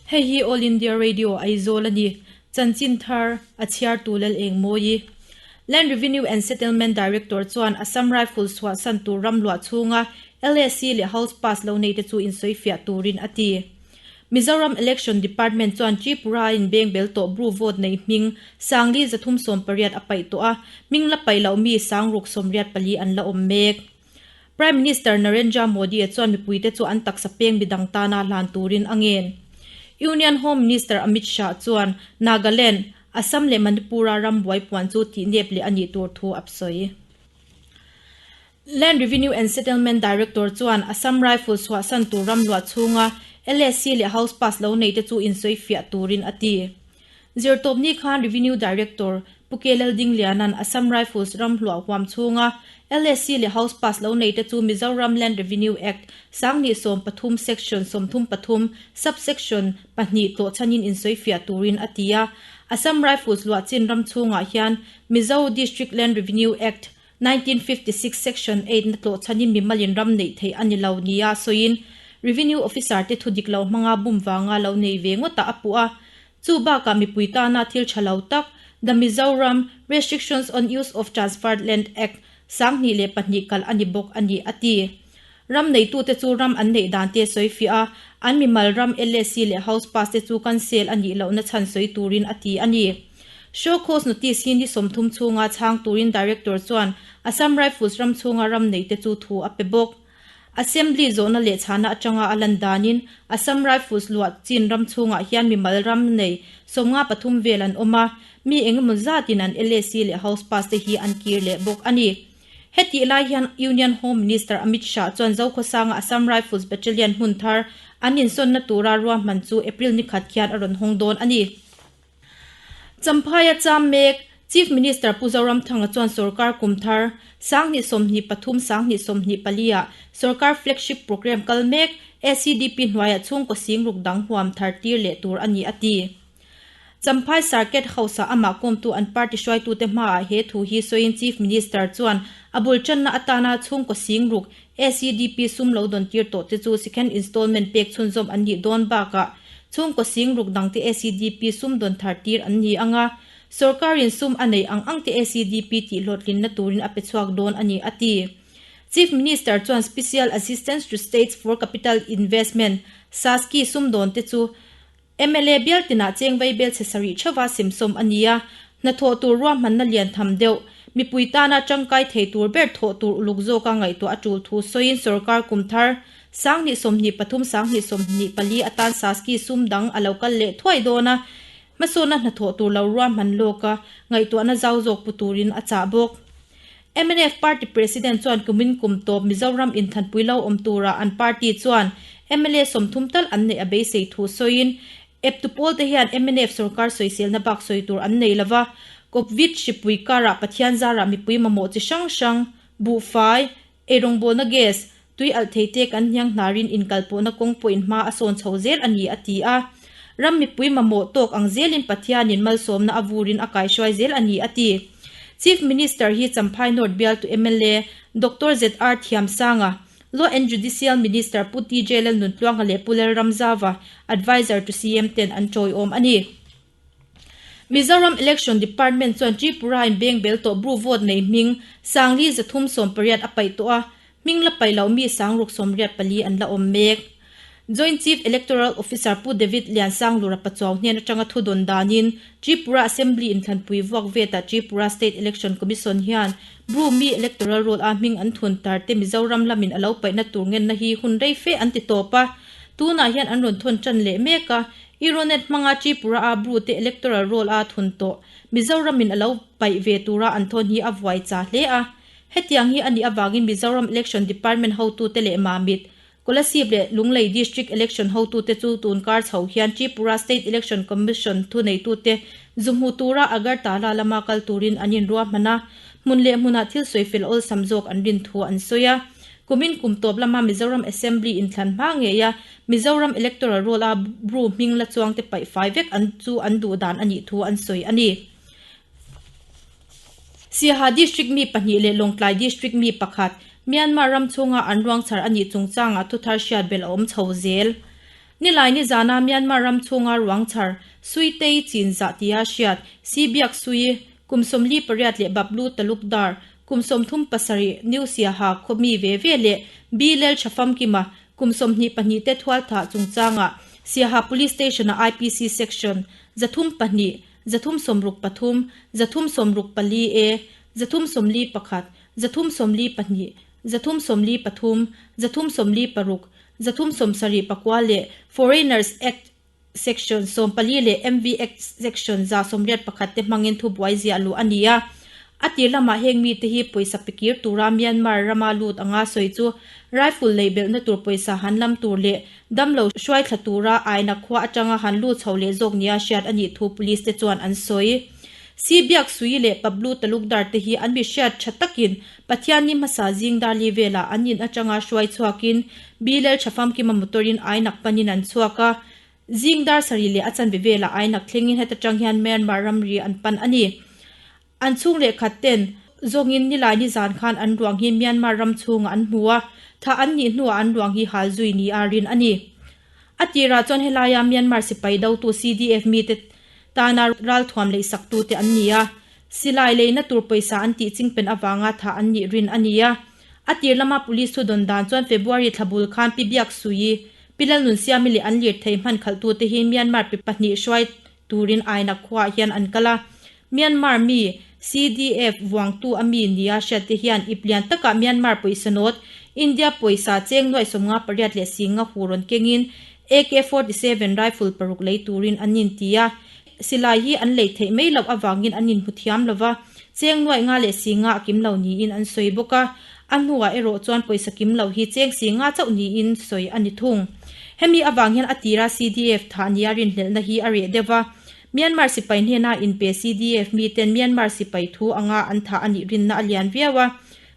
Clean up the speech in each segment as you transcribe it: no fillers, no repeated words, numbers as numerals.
Hei hi All India Radio Aizawl a ni. Chanchin thar a chhiartu Lal Engmawi. Land Revenue and Settlement Director chuan Assam Rifles chhuahsan tur ram luah chhunga LAC leh House Pass lo neite chu insawifiah turin a ti. Mizoram Election Department chuan Tripura in beng bel tawh Bru vote nei hming Sangli 380 a paih tawh a, hming la paih loh mi 684 an la awm mek. Prime Minister Narendra Modi-a chuan mipuite chu an taksa peng midang tana hlan turin a ngen. Union Home Minister Amit Shah chuan Nagaland, Assam leh Manipur-a ram buai puan chu tihnep leh a nih tur thu a sawi. Land Revenue and Settlement Director chuan Assam Rifles chhuahsan tur ram luah chhunga LAC leh House Pass lo neite chu insawifiah turin a ti. Zirtawpni khan Revenue Director Pu K Laldingliana'n Assam Rifles ram hluah huam chhunga LAC leh House Pass lo neite chu Mizoram Land Revenue Act 2013 Section 33 Sub-Section pahnih tlawhchhanin insawifiah turin a ti a. Assam Rifles luah chin ram chhungah hian Mizo District Land Revenue Act 1956 Section 8 na tlawhchhanin mimalin ram neih theih a ni lo nia sawiin Revenue Officer te thu dik lo hmanga bum vanga lo nei ve ngawtah a puh a. Chu bakah mipui tana thil tha lo tak The Mizoram Restrictions on Use of Transferred Land Act 2002 kalh a ni bawk a ni a ti. Ram neitute chu ram an neih dan te sawifiah a, an mimal ram LAC leh House Pass te chu cancel a nih lohna chhan sawi turin a ti a ni. Show cause notice hi ni 30 chhunga chhang turin Director chuan Assam Rifles ram chhunga ram neite chu thu a pe bawk. Assembly zawhna leh chhana atanga a lan danin Assam Rifles luah chin ram chhungah hian mimal ram nei 53 vel an awm a, mi engemaw zatin an LAC leh House Pass te hi an kir leh bawk a ni. Hetih lai hian Union Home Minister Amit Shah chuan Zokhawsanga Assam Rifles Battalion hmun thar an insawnna tura ruahman chu April ni khat khian a rawn hawng dawn a ni. Champhaia cham mek Chief Minister Pu Zoramthanga chuan sorkar kum thar 2023 2024 ah sorkar flagship programme kal mek ACDP hnuaiah chhungkaw singruk dang huam thar tir leh tur a ni a ti. Champhai Circuit House-ah amah kawmtu an party hruaitute hmaah he thu hi sawiin Chief Minister chuan a bul tanna atana chhungkaw singruk ACDP sum lo dawn tir tawh te chu second installment pek chhunzawm an nih dawn bakah chhungkaw singruk dangte ACDP sum dawn thar tir an ni ang a, sawrkarin sum a neih ang ang te ACDP tihhlawhtlinna turin a pe chhuak dawn a ni a ti. Chief Minister chuan Special Assistance to States for Capital Investment, SASCI, sum dawn te chu Mla bial tinah cheng vaibel chhe sarih theuha semsawm a ni a, hnathawh tur ruahmanna lian tham deuh, mipui tana tangkai thei tur ber thawh tur uluk zawka ngaihtuah a tul thu sawiin sorkar kum thar 2023 2024 atan Saski sum dang a lo kal leh thuai dawn a, hmasawnna hnathawh tur lo ruahman lawka ngaihtuahna zau zawk pu turin a chah bawk. Mnf party president chuan kumin kum tawp Mizoram inthanpui lo awm tura an party chuan mla 30 tal an neih a beisei thu sawiin eptu pawl te hian mnf sorkar sawiselna bak sawi tur an nei lova, Covid hripui karah Pathian zarah mipui mamawh chi hrang hrang, buhfai, eirawngbawlna gas, tui alh thei te kan hniang hnarin inkalpawhna kawng pawhin hma a sawn chho zel a ni a ti a. Ram mipui mamawh tawk ang zelin Pathianin malsawmna a vurin a kaihruai zel a ni a ti. Chief Minister hi Champhai North bialtu mla Doctor ZR Thiamsanga, Law and Judicial Minister Pu TJ Lalnuntluanga leh Pu Lalramzava, Adviser to CM ten an tawiawm a ni. Mizoram Election Department chuan Tripura in beng bel tawh Bru vote nei hming 4380 a paih tawh a, hming la paih loh mi 684 an la awm mek. Joint Chief Electoral Officer Pu David Liansanglura Pachuau hnen atanga thu dawn danin Tripura Assembly inthlanpui vuak vetah Tripura State Election Commission hian Bru mi electoral roll a hming an thun tar te Mizoram lamin a lo paihna tur ngenna hi hun rei fe an ti tawp a, tunah hian an rawn thawn tan leh mek a. Euronet hmanga Tripura a Bru te electoral roll a thun tawh Mizoramin a lo paih ve tura an thawn hi a vuai cha hle a. Hetiang hi a nih avangin Mizoram Election Department hotute leh Mamit, Kolasib leh Lunglei District Election hotute chu tunkar chho hian Tripura State Election Commission thuneitute zu hmu tura Agartala lama kal turin an inruahman a, hmun leh hmunah thil sawi fel awlsam zawk an rin thu an sawi a. Kumin kum tawp lama Mizoram Assembly inthlan hma ngei a, Mizoram Electoral Roll a Bru hming la chuangte paih fai vek an chu an duh dan a nih thu an sawi a ni. Siaha District mi pahnih leh Lawngtlai District mi pakhat Myanmar ram chhunga an ruang chhar a nih chungchangah thuthar hriat belh a awm chho zel. Nilai nizana Myanmar ram chhunga ruang chhar Suitei chinzah tia hriat Sibiak Sui kum 48 leh Bablu Talukdar kum 37 New Siaha khawmi ve ve leh Bi Lel Thafamkima kum 22 te thualthah chungchangah Siaha Police Station-a IPC Section 32, 363, 364 A, 341, 342, 343, 346, 379 leh Foreigners Act Section 14 leh MV Act Section 181 te hmangin thubuai ziah luh a ni a. A tir lamah heng mite hi pawisa pe kir tura Myanmar rama lut anga sawi chu rifle lei belhna tur pawisa han lam tur leh damlo hruai thla tura aina khua atanga han lut chho leh zawk nia hriat a nih thu police te chuan an sawi. Sibiak Sui leh Pablu Talukdar te hi an mi hriat tha takin Pathianni hmasa zing darli velah an in atanga hruai chhuakin Bilel tha famkima motor-in ainak panin an chhuak a. Zing dar sarih leh a chanve velah ainak thlengin heta tang hian Myanmar ramri an pan a ni. An chhung leh khat ten zawngin nilai nizan khan an ruang hi Myanmar ram chhungah an hmu a, thah an nih hnuah an ruang hi hal zui ni a rin a ni. A tirah chuan helaia Myanmar sipai dotu CDF mite tana ralthuam leisaktute an ni a. Silai leina tur pawisa an tih chingpen avanga thah an nih rin a ni a. A tir lama police thu dawn dan chuan February thla bul khan Pi Biak Suii, Pi Lalnunsiami leh an lirthei hman khalhtute hi Myanmar pi pahnih hruai turin Ainak khuaah hian an kal a. Myanmar mi CDF vuangtu a mi nia hriatte hian ip lian takah Myanmar pawisa nawt, India pawisa cheng nuaih 58 leh singa hu rawn kengin AK-47 rifle paruk lei turin an inti a. Silai hi an lei theih mai loh avangin an inhmu thiam lo va, cheng nuaih nga leh si nga a kim lo niin an sawi bawk a. A hnuah erawh chuan pawisa kim lo hi cheng si nga chauh niin sawi a ni thung. Hemi avang hian a tira CDF thah nia rinhlelhna hi a reh deuh va. Myanmar sipai hnena inpe CDF miten Myanmar sipai thu anga an thah a nih rinna a lian viau a.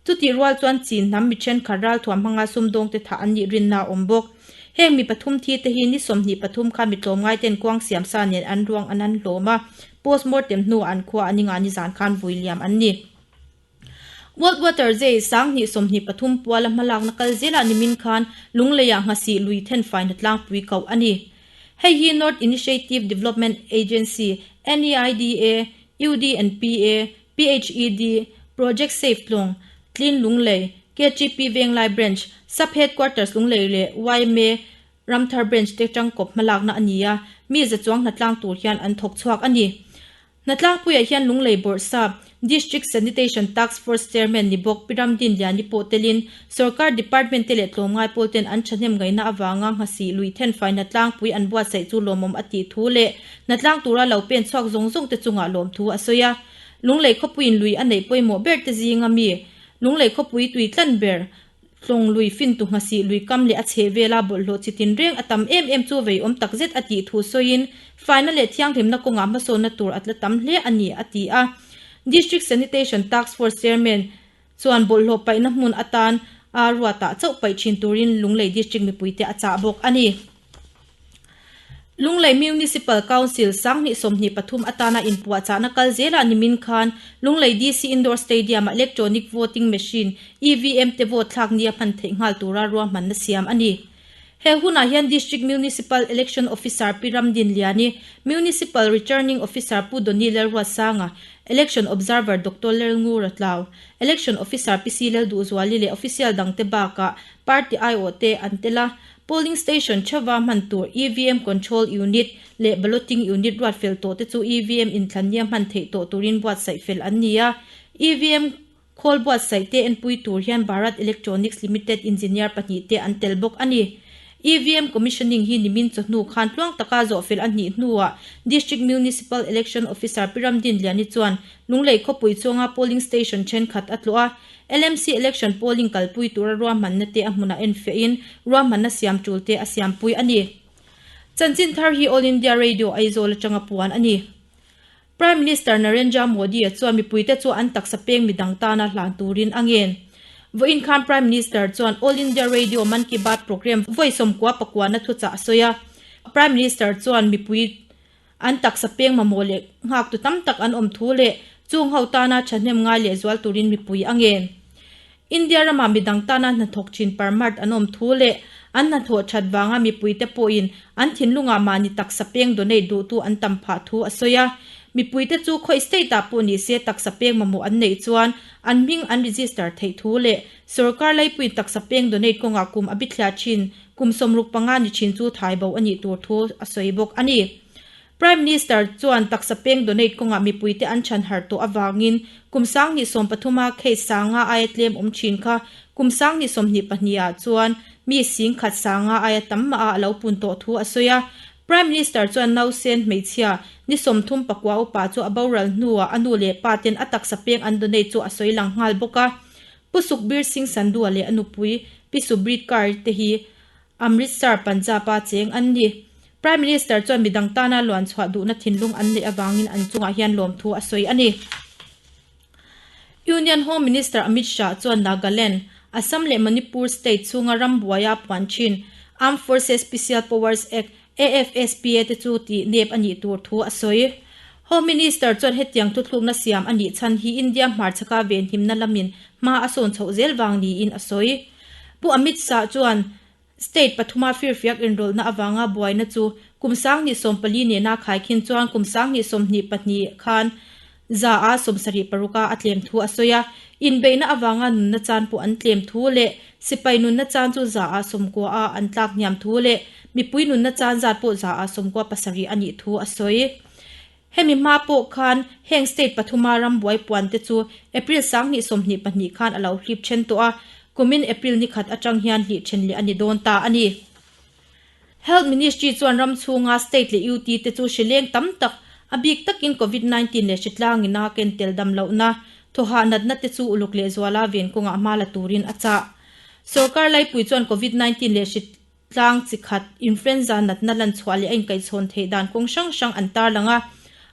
Chutih rual chuan Chin hnam mi thenkhat ralthuam hmanga sumdawngte thah an nih rinna a awm bawk. Heng mi pathum thi te hi ni 23 kha mi tlawmngai ten kuang siam sa nen an ruang an an hlawm a, postmortem hnuah an khua an inga nizan khan vui liam an ni. World Water Day 2023 puala hmalakna kal zelah nimin khan Lungleiah Nghasih lui thenfaina tlangpui koh a ni. Hei hi North Initiative Development Agency, NEIDA, UDNPA, PHED, Project Safe Tlawng, Clean Lunglei, KTP Venglai Branch, Sub Headquarters Lunglei leh yma Ramthar Branch te tangkawp hmalakna a ni a, mi za chuang hnatlang tur hian an thawk chhuak a ni. Hnatlangpuiah hian Lunglei Bawrhsap, District Sanitation Task Force Chairman ni bawk Pi Ramdin Liani pawh telin Sorkar Department te leh tlawmngai pawl ten an thahnem ngaihna avanga nghasih lui thenfai hnatlangpui an buatsaih chu lawmawm a tih thu leh hnatlang tura lo pen chhuak zawng zawng te chungah lawmthu a sawi a. Lunglei khawpuiin lui a neih pawimawh ber te zinga mi Lunglei khawpui tui tlan ber Tlawng lui fintu nghasih lui kam leh a chheh vela bawlhhlawh chi tinreng a tam em em chu veiawm tak zet a tih thu sawiin faina leh thianghlimna kawngah hmasawnna tur a tla tam hle a ni a ti a. District Sanitation Task Force Chairman chuan bawlhhlawh paihna hmun atan a ruatah chauh paih thin turin Lunglei District mipuite a chah bawk a ni. Lunglei Municipal Council 2023 atana inpuahchahna kal zelah nimin khan Lunglei DC Indoor Stadium-ah Electronic Voting Machine, EVM, te vote thlak nia hman theih nghal tura ruahmanna siam a ni. He hunah hian District Municipal Election Officer Pi Ramdin Liani, Municipal Returning Officer Pu Donny Lalruatsanga, Election Observer Doctor Lalngura Tlau, Election Officer Pi Si Lalduhzuali leh Official dangte bakah Party aiawhte an tel a. Polling station theuva hman tur EVM control unit leh balloting unit ruat fel tawh te chu EVM inthlannia hman theih tawh turin buatsaih fel an ni a. EVM khawl buatsaih te enpui tur hian Bharat Electronics Limited engineer pahnih te an tel bawk a ni. EVM commissioning hi nimin chawhnu khan tluang taka zawh fel a hnih hnuah District Municipal Election Officer Pi Ramdinliani chuan Lunglei khawpui chunga polling station thenkhat a tlawh a. LMC election polling kalpui tura ruahmanna te a hmunah enfiahin ruahmanna siam tul te a siampui a ni. Chanchin thar hi All India Radio Aizawl atanga puan a ni. Prime Minister Narendra Modi-a chuan mipuite chu an taksa peng midang tana hlan turin a ngen. Vawiin khan Prime Minister chuan All India Radio Mann Ki Baat programme vawi 99 na thuchah a sawi a. Prime Minister chuan mipui An taksa peng mamawh leh nghaktu tam tak an awm thu leh chung ho tana thahnem ngai leh zual turin mipui a ngen. India ramah midang tana hnathawk thin parmart an awm thu leh An hnathawh that vanga mipuite pawhin an thinlungah mahni taksa peng donate duhtu an tam phah thu a sawi a. Mipuite chu khawi state-ah pawh ni se taksa peng mamawh an neih chuan an hming an register theih thu leh sorkar laipuiin taksa peng donate kawngah kum a bithliah thin kum 65 ni thin chu thai bo a nih tur thu a sawi bawk a ni. Prime Minister chuan taksa peng donate kawngah mipuite an chhan harh tawh avangin kum 2013 a case sanga aia tlem awm thin kha kum 2022 ah chuan mi 10,000 sanga aia tam mah a lo pun tawh thu a sawi a. Prime Minister chuan nausen hmeichhia ni 39 upa chu a boral hnuah a nu leh pa ten a taksa peng an donate chu a sawi lang nghal bawk a. Pu Sukhbir Singh Sandhu leh a nupui Pi Subreet Kaur te hi Amritsar, Punjab a cheng an ni. Prime Minister chuan midang tana luan chhuah duhna thinlung an neih avangin an chungah hian lawmthu a sawi a ni. Union Home Minister Amit Shah chuan Nagaland, Assam leh Manipur state chhunga ram buaia puan thin Armed Forces Special Powers Act, AFSPA, te chu tih nep a nih tur thu a sawi. Home Minister chuan hetiang thuthlukna siam a nih chhan hi India hmarchhaka venhimna lamin hma a sawn chhoh zel vang niin a sawi. Pu Amit Shah chuan State pathuma firfiak inrawlhna avanga buaina chu kum 2014 nena khaikhin chuan kum 2022 khan 76% a a tlem thu a sawi a. Inbeihna avanga nunna chan pawh an tlem thu leh sipai nunna chan chu 90% a an tlak hniam thu leh mipui nunna chan zat pawh 97% a nih thu a sawi. Hemi hma pawh khan heng state pathuma ram buai puan te chu April 2022 khan a lo hlip then tawh a, kumin April ni khat atang hian hlih then leh a ni dawn ta a ni. Health Ministry chuan ram chhunga state leh UT te chu hrileng tam tak, a bik takin Covid-19 leh hritlangina ken tel dam lohna, thawhah natna te chu uluk leh zuala ven kawngah hma la turin a chah. Sorkar laipui chuan Covid-19 leh hritlang chi khat, influenza natna lan chhuah leh a inkaihchhawn theih dan kawng hrang hrang an tarlang a,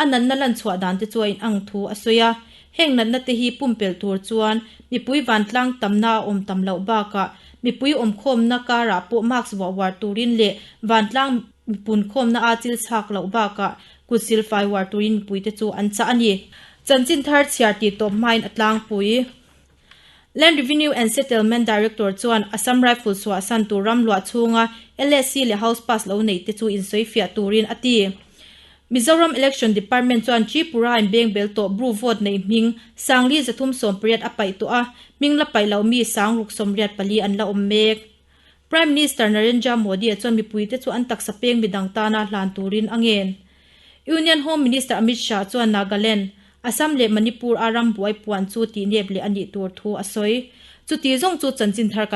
a natna lan chhuah dan te chu a inang thu a sawi a. Heng natna te hi pumpelh tur chuan mipui vantlang tamna a awm tam loh bakah mipui awmkhawmna karah pawh mask vuah uar turin leh vantlang mipunkhawmna a chil chhak loh bakah kut silfai uar turin mipuite chu an chah a ni. Chanchin thar chhiar tih tawp hmain a tlangpui. Land Revenue and Settlement Director chuan Assam Rifle chhuahsan tur ram luah chhunga LSC leh House Pass lo neih te chu insawifiah turin a ti. Mizoram Election Department chuan Tripura in beng bel tawh Bru vote neih hming 338 a paih tawh a, hming la paih loh mi 684 an la awm mek. Prime Minister Narendra Modi-a chuan mipuite chu an taksa peng midang tana hlan turin a ngen. Union Home Minister Amit Shah chuan Nagaland, Assam leh Manipur a ram buai puan chu tih nep leh a nih tur thu a sawi. Chuti zawng chu chanchin thar kan.